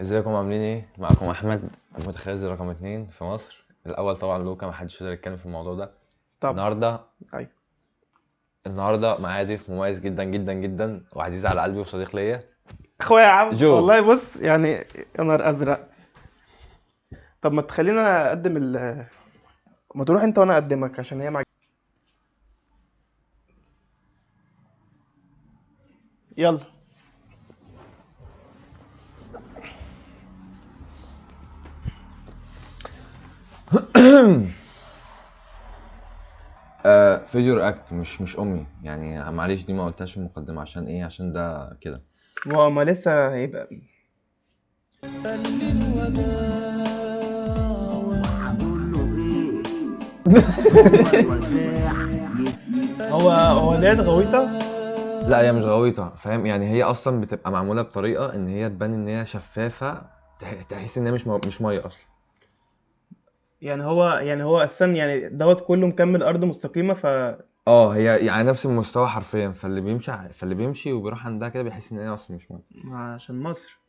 ازيكم عاملين ايه؟ معكم احمد المتخاذل رقم 2 في مصر. الاول طبعا لوكا، محدش يقدر يتكلم في الموضوع ده. طبعا النهارده ايوه، النهارده معايا ضيف مميز جدا جدا جدا وعزيز على قلبي وصديق ليا، اخويا يا عم جو. والله بص يعني يا نهار ازرق. طب ما تخلينا انا اقدم ما تروح انت وانا اقدمك عشان هي مع. يلا فيديو react مش امي يعني، معلش دي ما قلتهاش في المقدمة. عشان ايه؟ عشان ده كده ما لسه هيبقى. هو ديت غويطه. لا هي مش غويطه، فاهم يعني؟ هي اصلا بتبقى معمولة بطريقة ان هي تبان ان هي شفافة، تحس ان هي مش مية اصلا. يعني هو اساسا يعني دوت كله مكمل ارض مستقيمة، ف هي يعني نفس المستوى حرفيا. فاللي بيمشي وبيروح عندها كده بيحس ان هي اصلا مش مية. عشان مصر.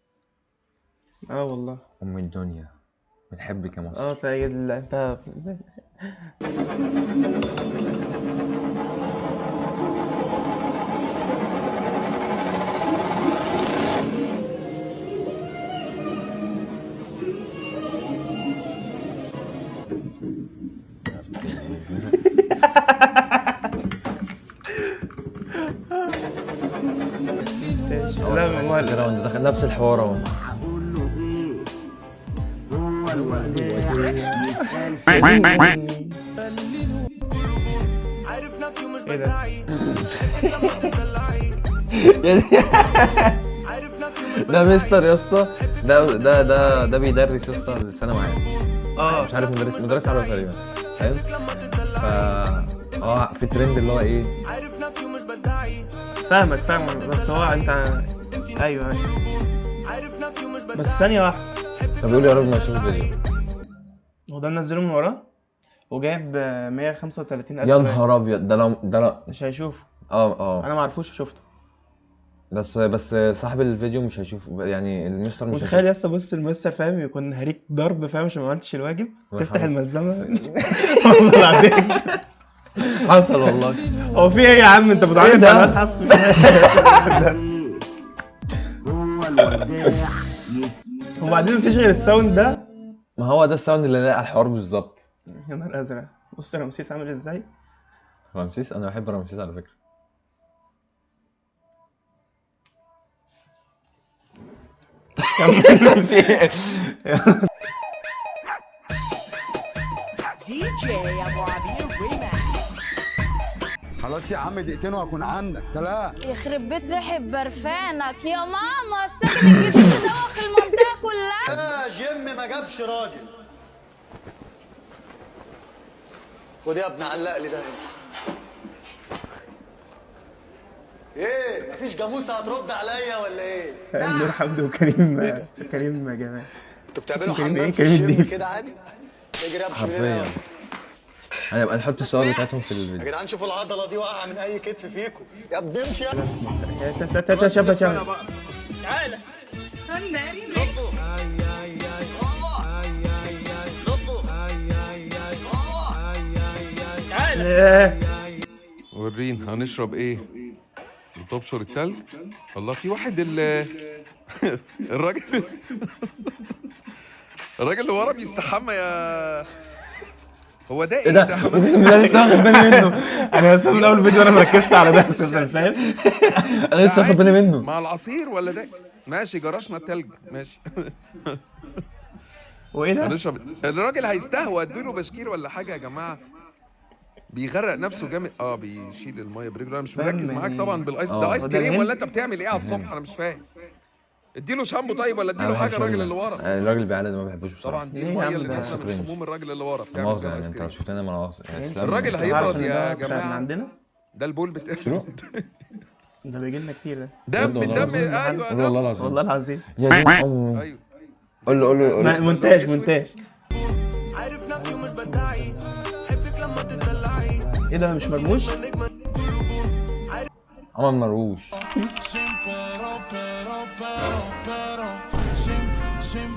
والله ام الدنيا، بنحبك يا مصر. طيب انت لا ما كده وانت داخل نفس الحوار اهو. ايه ده؟ ده مستر يا اسطى، ده ده ده ده بيدرس يا اسطى السنة معايا. مش عارف مدرس عربي تقريبا، فاهم؟ ف في ترند اللي هو ايه، فاهمك بس هو انت ايوه بس ثانية واحدة. طب يقول يا رب ما يشوف الفيديو. هو ده منزله من وراه وجايب 135,000. يا نهار ابيض، ده لو مش هيشوفه. اه انا ما اعرفوش، شفته بس صاحب الفيديو مش هيشوف يعني، المستر مش متخيل يا هيشوف. اسطى. بص المستر فاهم يكون هريك ضرب، فاهم، عشان ما عملتش الواجب، تفتح الملزمه. والله العظيم حصل والله. هو في ايه يا عم؟ انت بتعيط ده؟ على المتحف؟ وبعدين مفيش غير ال sound ده. ما هو ده ال sound اللي لاقي على الحوار بالظبط. يا نهار ازرق، بص رمسيس عامل ازاي. رمسيس، انا بحب رمسيس على فكرة. خلاص يا عم، دقيقتين وهكون عندك. سلام. يخرب بيت ريحة برفانك يا ماما، الساكن الجديد دوخ المنطقة كلها. جيم ما جابش راجل. خد يا ابن علق لي ده هنا. ايه، مفيش جاموسه هترد عليا ولا ايه؟ نور حمدي وكريم، كريم يا جماعة. انتوا بتعملوا كريم ايه؟ حمام في كريم الجيم الدين. كده عادي؟ اجري امشي من حرفيا هنا. هنبقى نحط الصور بتاعتهم في يا الفيديو. جدعان شوفوا العضلة دي واقعه من اي كتف فيكم. يا ابني امشي يا شوف شوف ورينا هنشرب ايه؟ بتبشر التلج؟ الله، في واحد الراجل الراجل اللي ورا بيستحمى يا هو ده ايه ده؟ اقسم بالله لسه واخد بالي منه. انا لسه من اول فيديو انا مركزت على ده اساسا، فاهم؟ انا لسه واخد بالي منه. مع العصير ولا ده؟ ماشي، جرشنا التلج، ماشي. وايه ده؟ هنشرب. الراجل هيستهوى، اديله بشكير ولا حاجة يا جماعة. بيغرق نفسه جامد. بيشيل المية برجله. انا مش مركز معاك طبعا بال ice. ده ice cream ولا انت بتعمل ايه على الصبح؟ انا مش فاهم. اديله شامبو طيب، ولا اديله حاجة الراجل اللي ورا؟ الراجل بيعلق ده ما بحبوش بصراحة. طبعا دي المية اللي نازله من حموم الراجل اللي ورا. بتعمل مؤاخذة يعني، انت لو شفتنا مؤاخذة. الراجل هيبرد يا جماعة. عندنا ده البول بتاع ده بيجي لنا كتير. ده دم الدم. ايوه والله العظيم، والله العظيم. يا دين امي. ايوه قول له قول له قول له. مونتاج مونتاج. ايه ده مش مرموش؟ عمر مرموش. اركن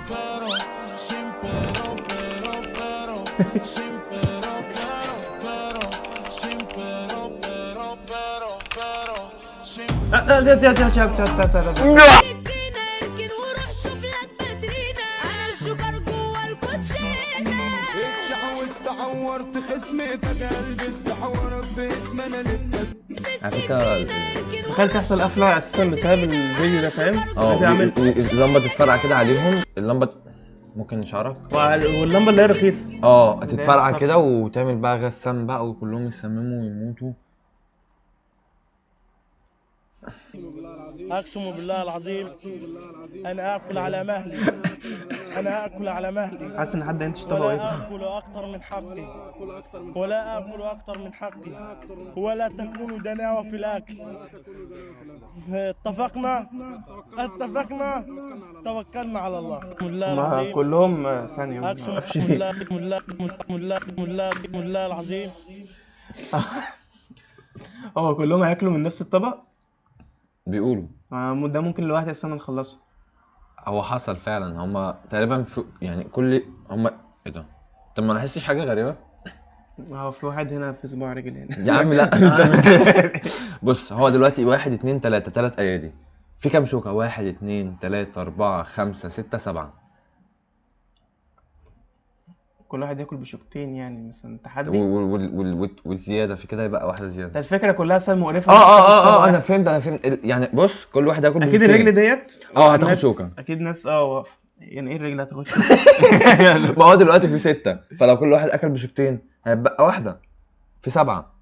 وروح شوف لك باترينا، انا الجوكر جوه الكوتشينه. على فكرة تخيل تحصل قفله اساسا بسبب الفيديو ده، فاهم؟ اه هتعمل اللمبة تتفرقع كده عليهم، اللمبة ممكن شعرك واللمبه اللي هي رخيصة اه تتفرقع الصفرا. كده وتعمل بقى غاز سام بقى وكلهم يسمموا ويموتوا. اقسم بالله العظيم انا اكل على مهلي، انا اكل على مهلي، حاسس ان حد هينتش طبقه ولا ايه. اكل اكتر من حقي، ولا اكل اكتر من حقي، ولا تكون دناوة في الاكل. اتفقنا؟ اتفقنا؟ توكلنا على الله. بالله هما العظيم كلهم ثانية ما اقسم اعرفش بالله ليه. بالله بالله بالله بالله العظيم. هو كلهم هياكلوا من نفس الطبق؟ بيقولوا ما ده ممكن لوحدي اساسا نخلصه. هو حصل فعلا، هما تقريبا في يعني كل هما ايه ده؟ طب ما لاحظتش حاجة غريبة؟ هو في واحد هنا في صباع رجل هنا. يا عم لا مش ده. بص هو دلوقتي 1 2 3 3 ايادي، في كام شوكة؟ 1 2 3 4 5 6 7. كل واحد ياكل بشوكتين يعني مثلا تحدي. والزيادة في كده يبقى واحدة ده زيادة. الفكرة كلها اصلا مقرفة. اه انا فهمت، انا فهمت. يعني بص كل واحد هياكل اكيد بشوكتين. الرجل ديت هتاخد ناس- شوكة. اكيد ناس واقفة. يعني ايه الرجل هتاخد شوكة؟ ما هو دلوقتي في 6، فلو كل واحد اكل بشوكتين هيبقى واحدة في 7.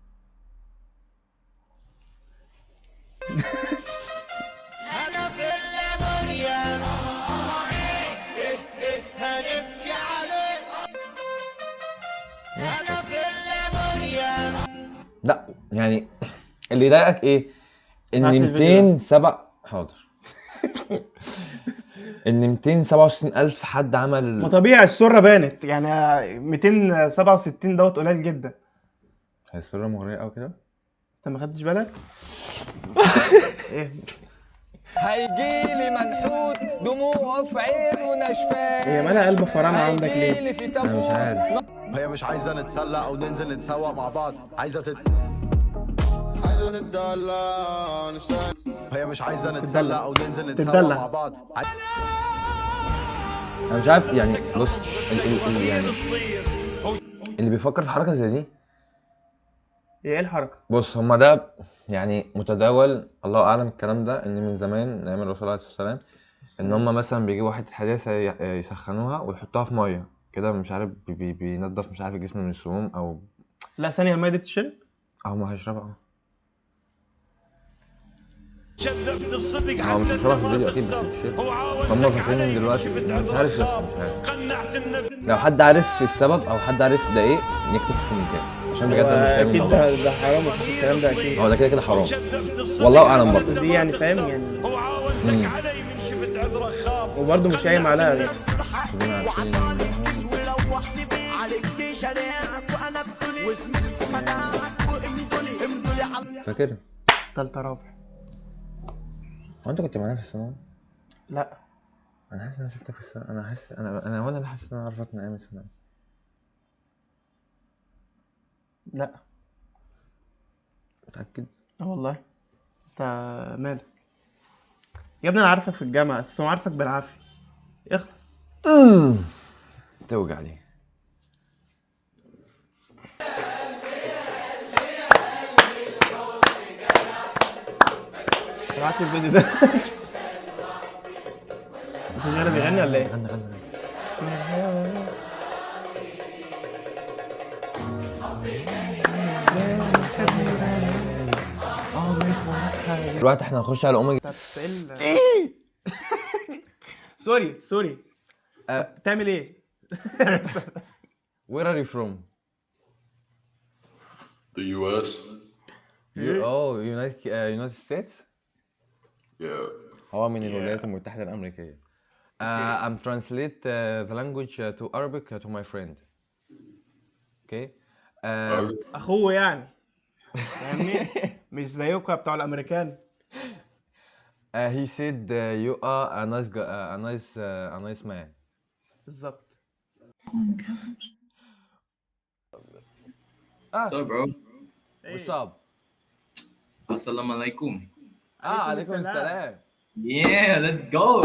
لا يعني اللي يضايقك ايه؟ ان هات الفيديو. 207 حاضر ان 267 الف حد عمل. ما طبيعي السرة بانت يعني، 267 دوت قليل جدا. هي السرة مغرية قوي كده؟ انت ما خدتش بالك؟ ايه هيجيلي منحوت دموعه في عينه نشفان. هي مالها قلب فرامة عندك ليه؟ هيجيلي في انا مش عارف. هي مش عايزه نتسلى او ننزل نتسوق مع بعض، عايزه عايزه تتدلع نفسها. هي مش عايزه نتسلى او ننزل نتسوق تتدلع. مع بعض. انا مش عارف يعني. بص ال ال ال يعني اللي بيفكر في حركة زي دي، ايه الحركة؟ بص هما ده يعني متداول، الله اعلم الكلام ده ان من زمان ايام الرسول عليه الصلاة والسلام ان هما مثلا بيجيبوا حتة حديثه يسخنوها ويحطوها في مية كده، مش عارف بينضف مش عارف الجسم من السموم او لا ثانية، المية دي بتشرب؟ او ما هيشربها. كذبت الصدق هو مش هيشربها في الفيديو اكيد، بس بتشرب. هم فاكرين ان دلوقتي مش عارف يا اسطى، مش عارف. لو حد عارف السبب او حد عارف ده ايه يكتب في الكومنتات، عشان بجد انا مش فاهم اكيد الموضوع. ده حرام، مفيش الكلام ده اكيد. هو ده كده كده حرام، والله اعلم برضه. دي يعني فاهم يعني، مم. وبرضه مش قايم عليها يعني. كلنا عارفين فاكر؟ تالتة رابع. هو انت كنت معانا في الثانوي؟ لا انا حاسس ان انا شفتك في الثانوي، انا حاسس انا هو انا اللي حاسس ان انا عارفك من ايام الثانوي. لا متأكد؟ اه والله. انت مالك يا ابني؟ انا عارفك في الجامعة بس هو عارفك بالعافية. اخلص. توجع دي. ابعت لي الفيديو ده. مفيش غيره بيغني ولا ايه؟ غنى غنى غنى. دلوقتي احنا هنخش على اوميجا. طب ايه؟ sorry sorry. بتعمل ايه؟ Where are you from? The US? You, oh, United States? Yeah. هو من الولايات المتحدة الأمريكية. I'm translate the language to Arabic to my friend. Okay. اخوه يعني، فاهمني؟ مش زيكم يا بتوع الامريكان. He said you are a nice guy, a nice man. بالظبط. Ah, What's up, bro? what's up? السلام عليكم. عليكم السلام. Yeah, let's go.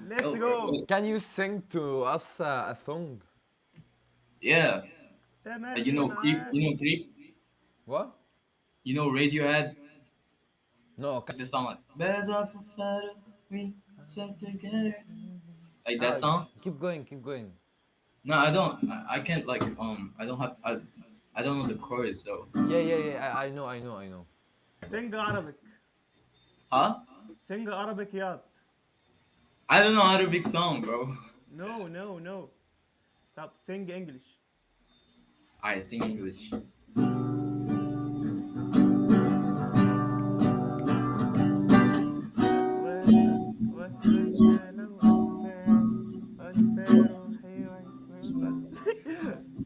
Let's go. Can you sing to us a song? Yeah. You know Creep? You know Creep? What? You know Radiohead? No. Like the song like Birds of a feather, we sat together. Like that song? Keep going, keep going. No, I don't. I can't like I don't have I don't know the chorus so. Yeah. I know, I know, I know. Sing Arabic. Huh? Sing Arabic ياض. I don't know Arabic song, bro. No, no, no. طب sing English. I sing English.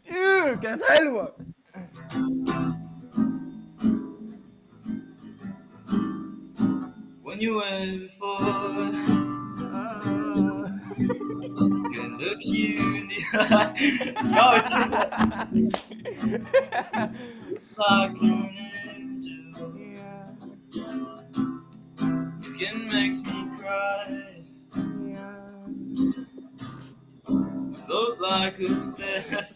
ايه كانت حلوة. When you went before, can look you in the eye. Yo, chill. Like an angel. Your skin makes me cry. Float like a fish.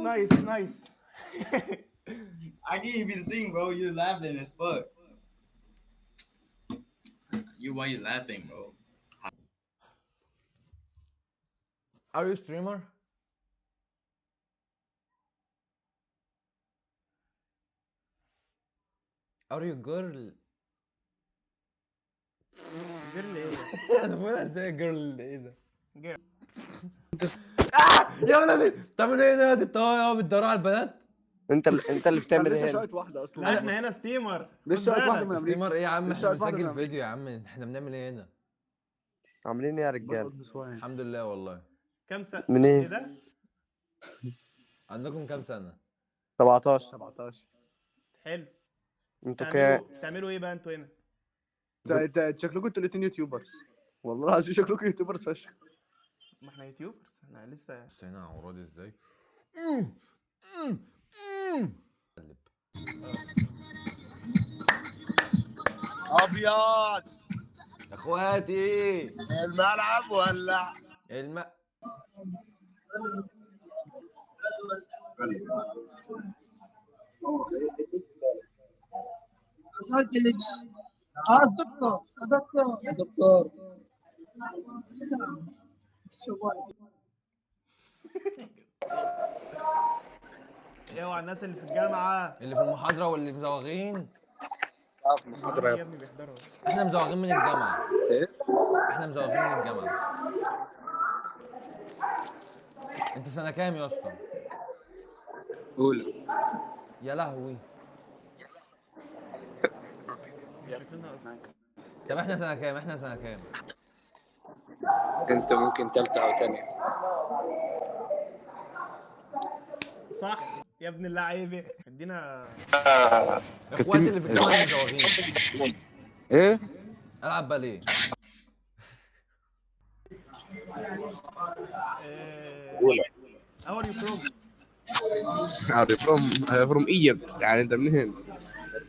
Nice, nice. I can't even sing, bro. You're laughing as fuck. You why you laughing, bro? Are you a streamer? Are you girl? Girl ايه؟ انا بقول ازاي girl ايه ده؟ Girl. يا ولدي بتعملوا ايه ده؟ انتوا بتدوروا على البنات؟ انت اللي بتعمل لسه ايه؟ شايط واحدة اصلا. لا احنا هنا streamer. لسه شايط واحدة من امريكا. streamer ايه يا عم؟ لسه احنا شايط واحدة بنسجل من فيديو يا عم، احنا بنعمل ايه هنا؟ عاملين ايه يا رجاله؟ الحمد لله والله. كام سنة؟ من ايه؟ ده؟ عندكم كام سنة؟ 17. 17. حلو. انتوا كام؟ بتعملوا ايه بقى انتوا هنا؟ انت شكلكم انتوا الاثنين YouTubers. والله العظيم شكلكم YouTubers فشخ. ما احنا YouTubers، احنا لسه. بص هنا عراضي ازاي؟ ابيض اخواتي الملعب ولع. دكتور دكتور دكتور. اوعى الناس اللي في الجامعة، اللي في المحاضرة واللي مزوغين. في المحاضرة يا اسطى احنا مزوغين من الجامعة. احنا مزوغين من الجامعة. انت سنة كام يا اسطى؟ اولى. يا لهوي. طب احنا سنة كام؟ احنا سنة كام؟ انت ممكن تالتة او تانية. صح يا ابن اللعيبة. ادينا اخواتي اللي في الجامعة مزوغين. ايه؟ العب باليه. اولى. How are you from? I'm from Egypt. يعني انت منين؟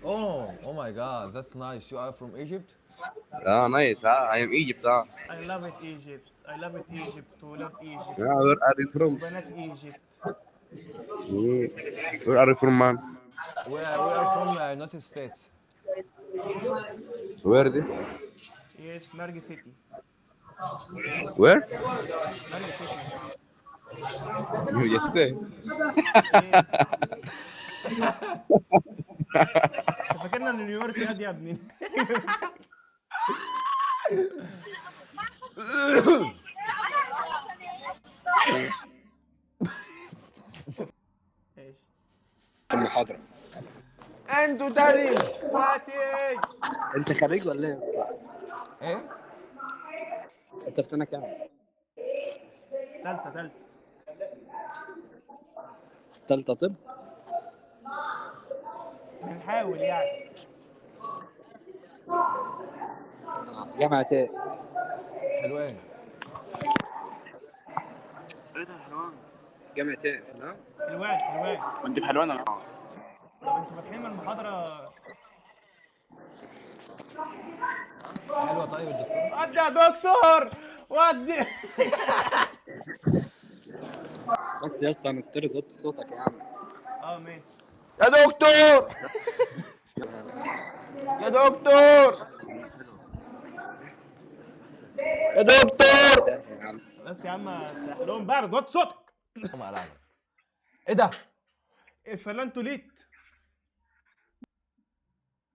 Oh my God, that's nice. You are from Egypt? Nice. I am Egypt. I love it Egypt. I love it Egypt. ولاد Egypt. Where are you from? وبنات Egypt. Where are you from, man? We are from United States. Where the? Yes, Margi City. Where? Margi City. New City. فاكرنا ان نيويورك يا ابني. ايش؟ المحاضرة. انتوا تاني اخواتي. انت خريج ولا ايه يا اسطى؟ ايه؟ انت في سنة كام؟ تالتة. تالتة طب. بنحاول يعني. جامعة ايه؟ حلوان. ايه ده حلوان؟ جامعة ايه؟ لا حلوان حلوان. وانت في حلوان ولا؟ طب انتوا فاتحين من المحاضرة؟ حلوة. طيب الدكتور ودي يا دكتور ودي. بس يا اسطى انا اضطر ضبط صوتك يا عم. اه ماشي يا دكتور. يا دكتور يا دكتور. بس يا عم سهلهم بقى، ضبط صوتك. ايه ده؟ الفنان توليت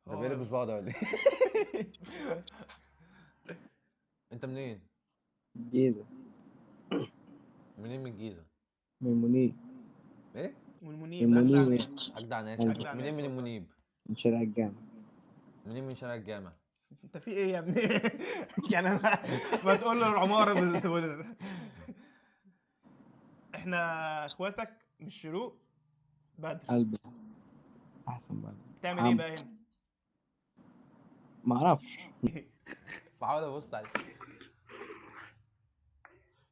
ده بيلبس بعض ولا ايه؟ انت منين؟ الجيزة. منين من الجيزة؟ من منيب. ايه؟ من منيب. من منيب. اجدع ناس. منين من المنيب؟ من شارع الجامع. منين من شارع الجامع؟ انت في ايه يا ابني؟ يعني انا ما تقول له العمارة احنا اخواتك من الشروق بدر. قلبي احسن بدر. بتعمل ايه بقى هنا؟ ما اعرفش. بحاول ابص عليه.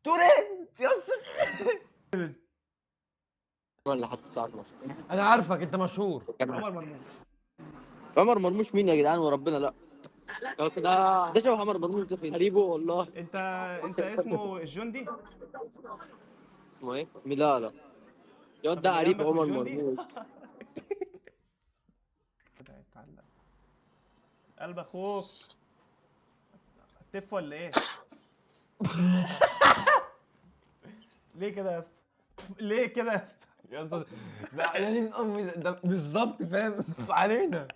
تورنت يا اسطى. ولا حط الساعة 12. انا عارفك انت مشهور. عمر مرموش. عمر مرموش مين يا جدعان؟ وربنا لا ده شبه عمر مرموش ده فين؟ قريبه والله. انت اسمه الجندي؟ اسمه ايه؟ لا لا يا ده قريب عمر مرموش. قلب اخوك هتف ولا ايه؟ ليه كده يا اسطى؟ ليه كده يا اسطى؟ يا اسطى ده يعني امي ده بالظبط فاهم علينا.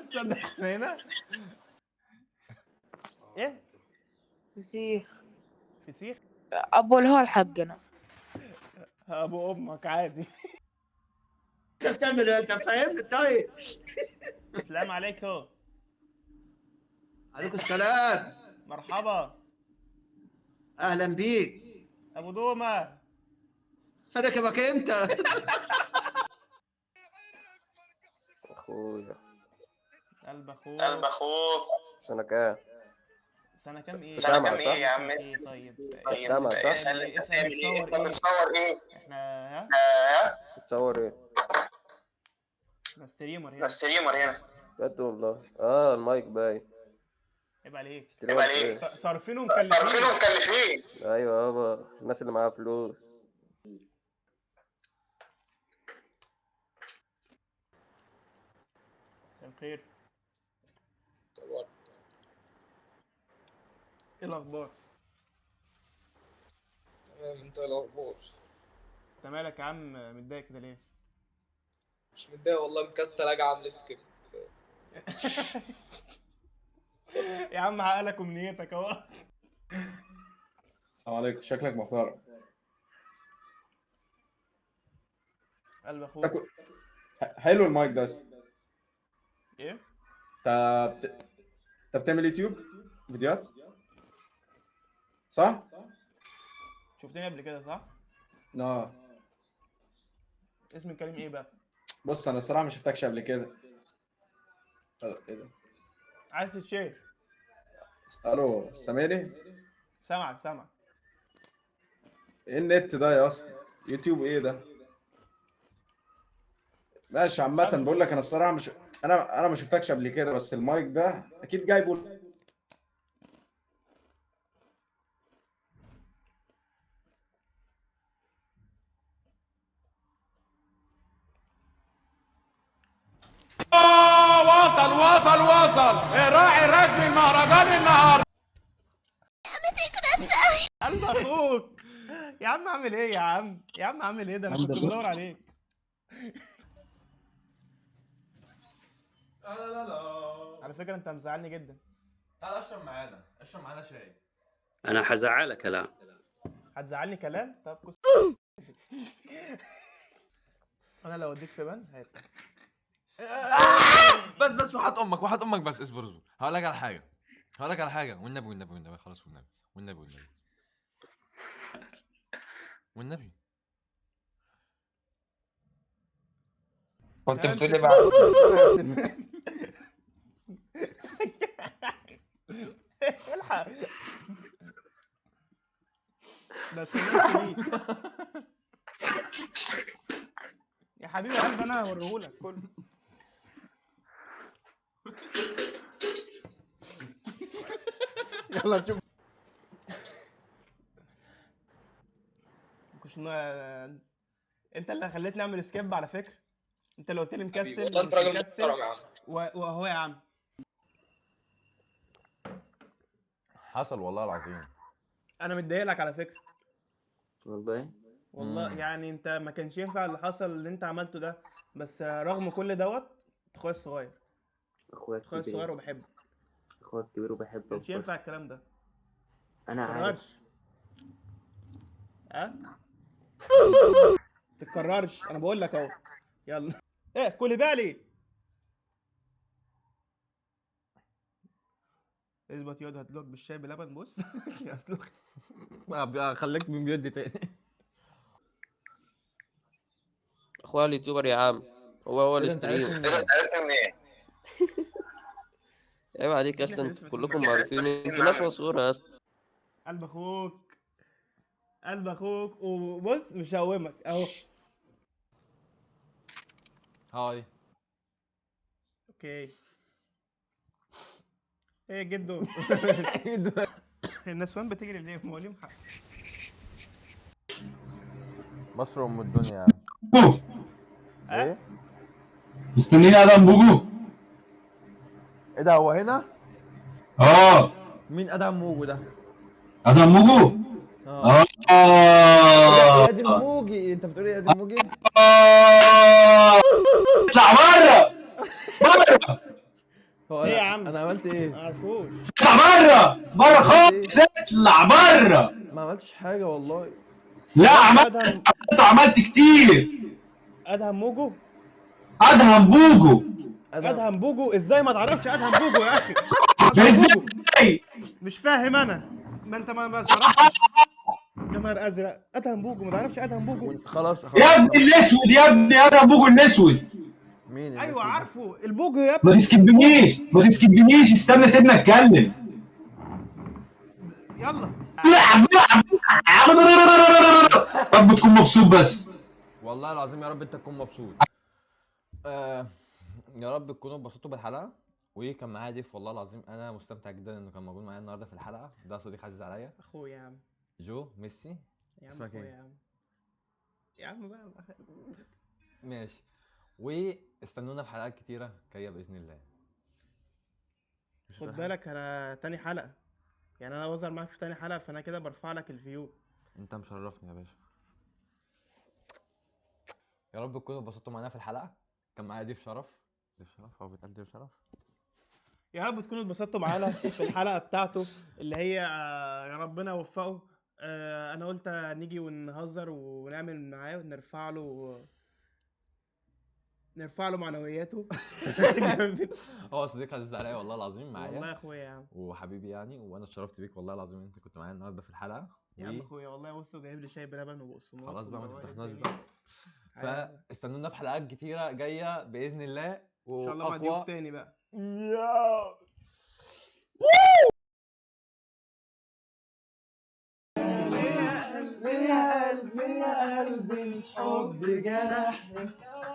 تصدق احنا هنا؟ ايه؟ فسيخ. فسيخ؟ ابو الهول حقنا. ابو امك عادي. انت بتعمل ايه؟ انت فاهمني طيب؟ السلام عليكم. عليكم السلام. مرحبا. اهلا بيك. ابو دومه. ركبك امتى؟ اخويا. قلب اخوك. قلب اخوك. سنة كام؟ سنة كام ايه؟ سنة كام ايه يا عم؟ ايه طيب؟ طيب صح؟ اسأل اسأل بتصور ايه؟ احنا ها؟ بتصور ايه؟ ده streamer هنا. ده streamer هنا. بجد والله. المايك باين. عيب عليك. عيب عليك. صارفين ومكلفين. صارفين ومكلفين. ايوه يابا، الناس اللي معاها فلوس. مساء الخير. ايه الاخبار؟ تمام، انت ايه الاخبار؟ انت مالك يا عم متضايق كده ليه؟ مش متضايق والله، مكسل اجي اعمل skip. يا عم عقلك ومنيتك اهو. السلام عليكم، شكلك محترم. قلب اخوك. حلو المايك ده. ايه؟ انت بتعمل يوتيوب فيديوهات صح؟ شفتني قبل كده صح؟ اه. اسم الكريم ايه بقى؟ بص انا الصراحة ما شفتكش قبل كده. ايه ده؟ عايز تتشير؟ الو سامعني؟ سامعك سامعك. ايه النت ده يا اسطى؟ يوتيوب ايه ده؟ ماشي. عامة بقول لك انا الصراحة مش انا ما شفتكش قبل كده، بس المايك ده اكيد جايبه. وصل وصل وصل الراعي الرسمي المهرجان النهارده. قلب اخوك يا عم. عامل ايه يا عم؟ يا عم عامل ايه ده؟ انا كنت بدور عليك. لا لا لا على فكرة انت مزعلني جدا. تعال اشرب معانا، اشرب معانا شاي. انا هزعلك كلام. هتزعلني كلام؟ طب كس. انا لو اديك في بان هات. بس بس وحات امك، وحات امك، بس اصبر اصبر. هقول لك على حاجة، هقول لك على حاجة. والنبي والنبي والنبي، خلاص والنبي والنبي والنبي والنبي. كنت بتقول لي بعد. الحق ده سمعت ليك يا حبيبي قلبي، انا هوريهولك كله. يلا نشوف. مش انت اللي خليتني اعمل skip على فكرة، انت اللي قلت لي مكسل. والله انت راجل محترم يا عم. وهو يا عم حصل والله العظيم. انا متضايق لك على فكرة والله والله. يعني انت ما كانش ينفع اللي حصل اللي انت عملته ده، بس رغم كل دوت انت اخويا الصغير. اخويا الصغير وبحبه. اخويا الكبير وبحبه. ما كانش ينفع الكلام ده. انا عارف. ها؟ تتكررش، انا بقول لك اهو. يلا ايه كل بالي. اثبت ياض، هتلوك بالشاي بلبن. بص اصلك خليك من بيدي تاني. اخويا ال YouTuber يا عم، هو ال stream. عرفت منين؟ عيب عليك يا اسطى، انتوا كلكم معروفين، انتوا ناس مشهورة يا اسطى. قلب اخوك، قلب اخوك. وبص مش هقومك اهو. hi. okay. ايه جدو؟ النسوان بتجري ليه؟ ما هو ليهم حق. مصر ام الدنيا يا عم. ايه؟ مستنيين ادم بوجو. ايه ده، هو هنا؟ اه. مين ادم موجو ده؟ ادم موجو؟ اه. اه ادم موجي، انت بتقول ايه ادم موجي؟ اطلع بره بره. هو ايه يا عم؟ انا عملت ايه؟ ما اعرفوش. اطلع بره بره خالص، اطلع بره. ما عملتش حاجة والله. لا عملت كتير. ادهم موجو؟ ادهم بوجو. ادهم بوجو ازاي ما تعرفش ادهم بوجو يا اخي؟ ازاي؟ مش فاهم انا. ما انت ما تعرفش. يا نهار ازرق، ادهم بوجو ما تعرفش ادهم بوجو؟ خلاص يا ابني الاسود، يا ابني ادهم بوجو الاسود. مين؟ ايوه عارفه البوجو يا ابني. ما تسكبنيش ما تسكبنيش، استنى سيبنا اتكلم. يلا يا رب تكون مبسوط بس. والله العظيم يا رب انت تكون مبسوط. يا رب تكونوا اتبسطتوا بالحلقة. وكان معايا ضيف والله العظيم انا مستمتع جدا انه كان موجود معايا النهارده في الحلقة. ده صديق عزيز عليا، اخويا يا عم جو ميسي. يا عم اسمك اخويا ايه؟ يا عم، يا عم بقى ماشي. واستنونا في حلقات كتيرة جاية باذن الله. مش خد هتقول حاجة؟ بالك انا تاني حلقة، يعني انا بظهر معاك في تاني حلقة، فانا كده برفع لك ال view. انت مشرفني يا باشا. يا رب تكونوا اتبسطتوا معانا في الحلقة. كان معايا ضيف شرف. ضيف شرف، هو بيتقال ضيف شرف. يا رب تكونوا اتبسطتوا معانا في الحلقة بتاعته اللي هي يا ربنا يوفقه. انا قلت نيجي ونهزر ونعمل معاه ونرفع له، نرفع له معنوياته. هو صديق عزيز عليا والله العظيم معايا. والله يا اخويا يا عم وحبيبي يعني، وانا اتشرفت بيك والله العظيم ان انت كنت معايا النهارده في الحلقة. يا عم اخويا والله. بصوا جايب لي شاي بلبن وبقسماط. خلاص بقى ما ومروق تفتحناش الدنيا. بقى. فاستنونا في حلقات كتيرة جاية باذن الله. ان شاء الله مع ضيوف تاني بقى. يا قلبي يا قلبي الحب جرحني،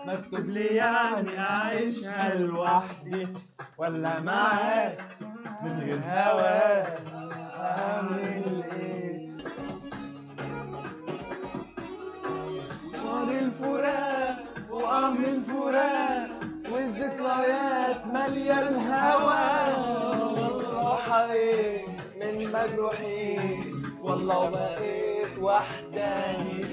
مكتوب لي يعني اعيشها لوحدي ولا معاك من غير هواك اعمل ايه؟ نار الفراق وقمر الفراق والذكريات مالية الهوى، والله حبيب من مجروحين والله بقيت وحداني.